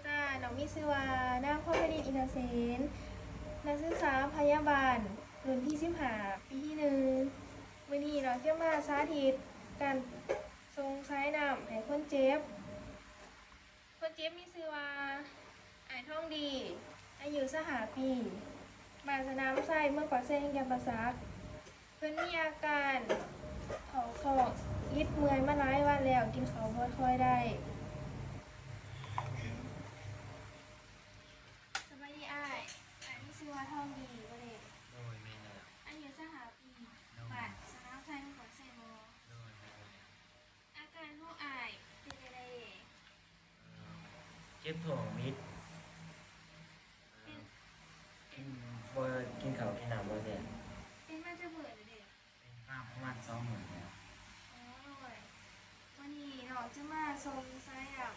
ຈ້າ ນ້ອງມີຊື່ວ່າ ນາງ ພອນມະນິດ ອິນທະເສນ ນັກສຶກສາພະຍາບານ ລຸ້ນທີສິບຫ້າ ປີທີໜຶ່ງ. ມື້ນີ້ນ້ອງຈະມາສາທິດການສົ່ງສາຍນ້ຳໃຫ້ຄົນເຈັບ. ຄົນເຈັບມີຊື່ວ່າ ອ້າຍທອງດີ ອາຍຸຊາວຫ້າປີ ບ້ານສະໜາມໄຊ ເມືອງປາກເຊ ແຂວງຈຳປາສັກ. ເພິ່ນມີອາການເຂົ້າທ້ອງ ອິດເມື່ອຍມາຫຼາຍວັນແລ້ວ ກິນເຂົ້າບໍ່ຄ່ອຍໄດ້. ສະບາຍດີອ້າຍ. ອ້າຍມີຊື່ວ່າທອງດີບໍ່ເດ? ໂດຍ ແມ່ນແລ້ວ. ອາຍຸຊາວຫ້າປີ ໂດຍ ບ້ານສະໜາມໄຊ ເມືອງປາກເຊບໍ່? ໂດຍ ແມ່ນແລ້ວ. ອາການຂອງອ້າຍເປັນຈັ່ງໃດເດ? ເອີ ເຈັບທ້ອງອິດ ເປັນ ເອີ ເປັນ ກິນ ບໍ່ກິນເຂົ້າກິນນ້ຳບໍ່ແຊບ. ເປັນມາຈັກມື້ແລ້ວເດ? ເປັນມາປະມານສອງມື້ແລ້ວ. ໂອ້ຍ ມື້ນີ້ນ້ອງຈະມາສົ່ງສາຍນ້ຳ